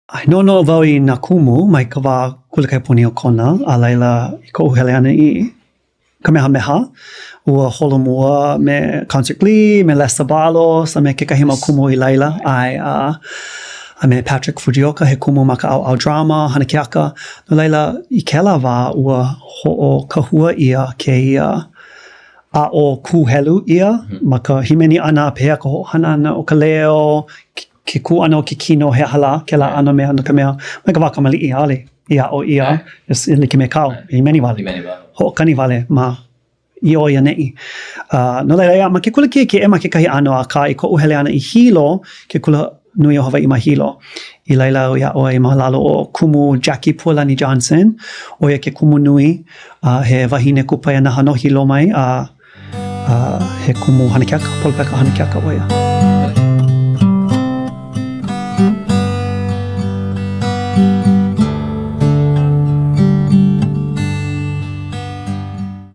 ʻAe, noʻonoʻo wau i nā kumu mai ka wā kula kaiapuni o Kona, a laila i koʻu hele ʻana i Kamehameha, ua holomua me Concert Glee, me Lester Balos, a me kekahi mau kumu i laila, ʻae, a a me Patrick Fujioka, he kumu ma ka ʻaoʻao drama, hana keaka. No laila, i kēlā wā, ua hoʻokahua ʻia kēia aʻo kūhelu ʻia ma ka hīmeni ʻana, pehea ka hoʻohana ʻana o ka leo, ke kū ʻana o ke kino, he aha lā kēlā ʻano mea, no ka mea, mai ka wā kamaliʻi, ʻaʻole i aʻo ʻia, e like me kāu, hīmeni wale, hoʻokani wale ma i ʻō i ʻaneʻi. Uh, no laila, yeah, ma ke kula kiʻekiʻe ma kekahi ʻano, akā i koʻu hele ʻana i Hilo, ke kula nui o Hawaiʻi ma Hilo, i laila au i aʻo ai ma lalo o kumu Jackie Pualani Johnson, ʻo ia ke kumu nui, uh, he wahine kupaianaha no Hilo mai, a uh, he kumu hana keaka, polopeka hana keaka ʻo ia.